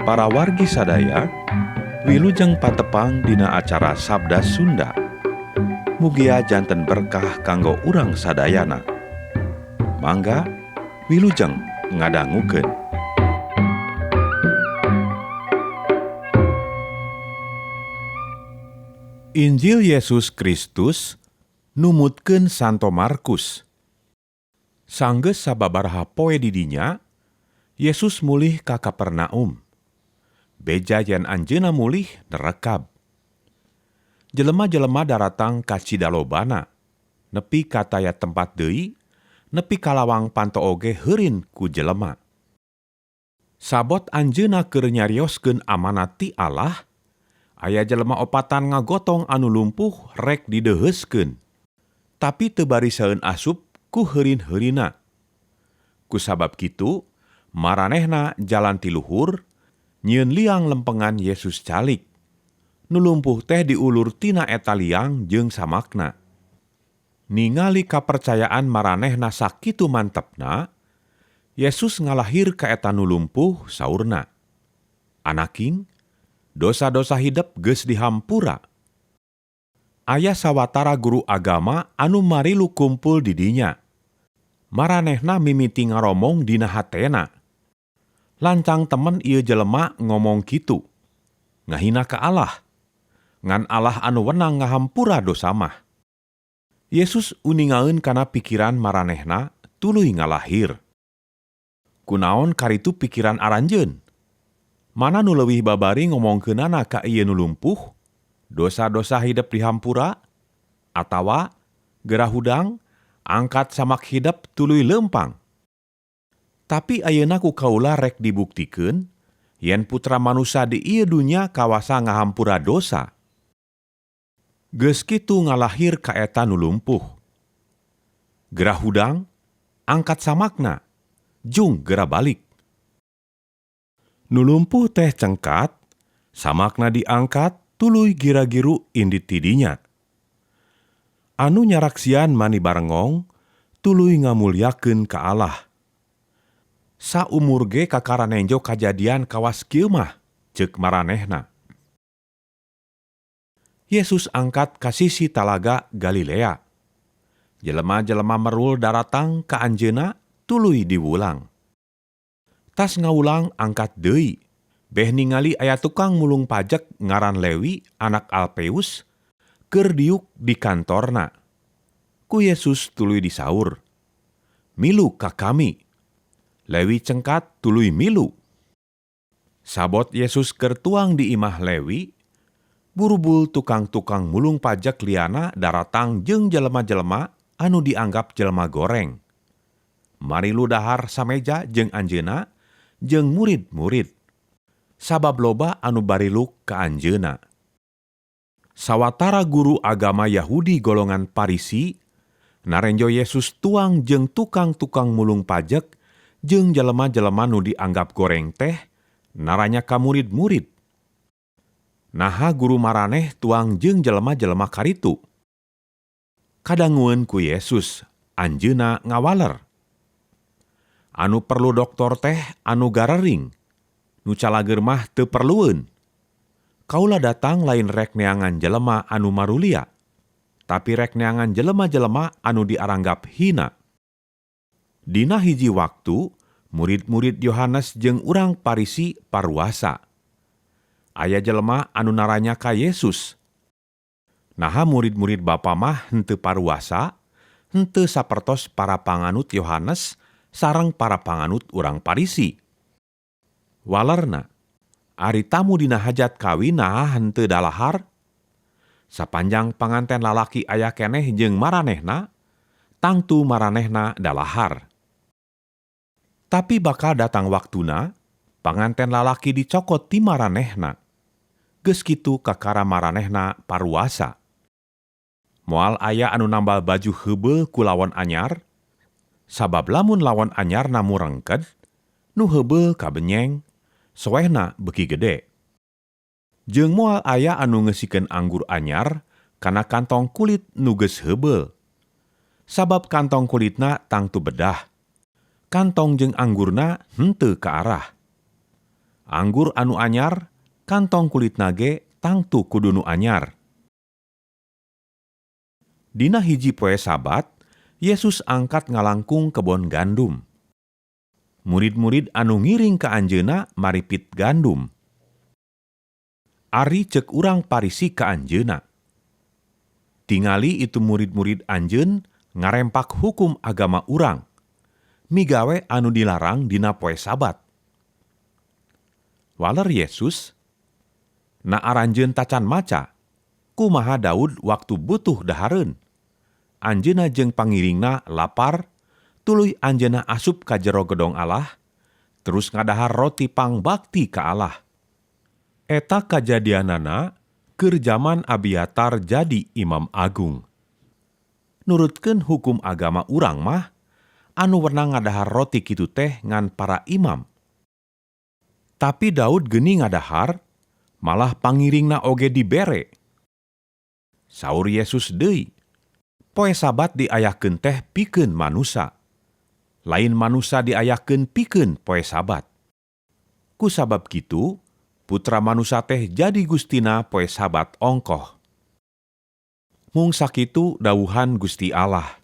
Para wargi sadaya, wilujeng patepang dina acara Sabda Sunda. Mugia janten berkah kanggo urang sadayana. Mangga wilujeng ngadangukeun. Injil Yesus Kristus numutkeun Santo Markus. Sanggeus sababaraha poe di dinya, Yesus mulih ka Kapernaum. Beja yen anjeunna mulih nerekab. Jelema-jelema daratang ka cidalobana, nepi ka taya tempat deui, nepi ka lawang panto oge heurin ku jelema. Sabot anjeunna keur nyarioskeun amanat ti Allah, aya jelema opatan ngagotong anu lumpuh rek dideuheuskeun. Tapi teu barisaeun asup ku heurin-heurinna. Ku sabab kitu, maranehna jalan ti luhur, nyieun liang lempengan Yesus calik. Nu lumpuh teh diulur tina eta liang jeung samakna. Ningali kapercayaan maranehna sakitu mantepna, Yesus ngalahir ka eta nu lumpuh saurna, "Anaking, dosa-dosa hidep geus dihampura." Aya sawatara guru agama anu marilu kumpul di dinya. Maranehna mimiti ngaromong dina hatena. Lancang temen ieu jelema ngomong kitu. Ngahina ka Allah. Ngan Allah anu wenang ngahampura dosa mah. Yesus uningaeun kana pikiran maranehna tuluy ngalahir. Kunaon karitu pikiran aranjeun? Mana nu leuwih babari ngomongkeunana ka ieu nu lumpuh? Dosa-dosa hidep dihampura? Atawa geura hudang, angkat samak hidep tuluy leumpang? Tapi ayeuna ku kaula rek dibuktikeun yen putra manusa di ieu dunya kawasa ngahampura dosa. Geus kitu ngalahir ka eta nu lumpuh. Geura hudang, angkat samakna, jung geura balik. Nu lumpuh teh cengkat, samakna diangkat, tuluy gira-giru indit ti dinya. Anu nyaraksian mani barengong, tuluy ngamulyakeun ka Allah. Saumur ge kakara nenjo kajadian kawas kieu mah, ceuk maranehna. Yesus angkat ka sisi talaga Galilea. Jelema-jelema merul daratang ka anjeunna tuluy diwulang. Tas ngawulang angkat deui, beh ningali aya tukang mulung pajak ngaran Lewi anak Alpeus keur diuk di kantorna. Ku Yesus tuluy disaur, "Milu ka kami." Lewi cengkat tuluy milu. Sabot Yesus keur tuang di imah Lewi, burubul tukang-tukang mulung pajak liana daratang jeung jelema-jelema anu dianggap jelema goreng. Marilu dahar sameja jeung anjeunna jeung murid-murid. Sabab loba anu bariluk ka anjeunna. Sawatara guru agama Yahudi golongan Parisi narenjo Yesus tuang jeung tukang-tukang mulung pajak jeung jelema-jelema nu dianggap goreng teh naranya ka murid-murid. Naha guru maraneh tuang jeung jelema-jelema karitu. Kadangueun ku Yesus, anjeunna ngawaler. Anu perlu doktor teh anu garering, nu calageur mah teu perlueun. Kaula datang lain rek neangan jelema anu marulia, tapi rek neangan jelema-jelema anu diaranggap hina. Dina hiji waktu, murid-murid Yohanes jeung urang Parisi paruasa. Aya jelema anu naranya ka Yesus. Naha murid-murid Bapa mah henteu paruasa, henteu sapertos para panganut Yohanes sareng para panganut urang Parisi. Walerna, ari tamu dina hajat kawin naha henteu dalahar? Sapanjang panganten lalaki aya keneh jeung maranehna, tangtu maranehna dalahar. Tapi bakal datang waktuna, panganten lalaki dicokot ti maranehna. Geus kitu kakara maranehna paruasa. Moal aya anu nambal baju heubeul ku lawon anyar, sabab lamun lawon anyarna murengked, nu heubeul kabenyeng, soehna beuki gede. Jeung moal aya anu ngeusikeun anggur anyar kana kantong kulit nu geus heubeul. Sabab kantong kulitna tangtu bedah. Kantong jeung anggurna henteu kaarah. Anggur anu anyar, kantong kulitna ge tangtu kudu nu anyar. Dina hiji poe Sabat, Yesus angkat ngalangkung kebon gandum. Murid-murid anu ngiring ka anjeunna maripit gandum. Ari ceuk urang Parisi ka anjeunna, "Tingali itu murid-murid anjeun ngarempak hukum agama urang, migawe anu dilarang dina poe Sabat." Waler Yesus, "Na aranjeun tacan maca, kumaha Daud waktu butuh dahareun? Anjeunna jeung pangiringna lapar, tuluy anjeunna asup ka jero gedong Allah, terus ngadahar roti pangbakti ka Allah. Eta kajadianana keur jaman Abiatar jadi imam agung. Nurutkeun hukum agama urang mah, anu wenang ngadahar roti kitu teh ngan para imam. Tapi Daud geni ngadahar, malah pangiringna oge dibere." Saur Yesus deui, "Poe Sabat diayakeun teh pikeun manusa. Lain manusa diayakeun pikeun poe Sabat. Ku sabab kitu, Putra Manusa teh jadi Gustina poe Sabat ongkoh." Mung sakitu dawuhan Gusti Allah.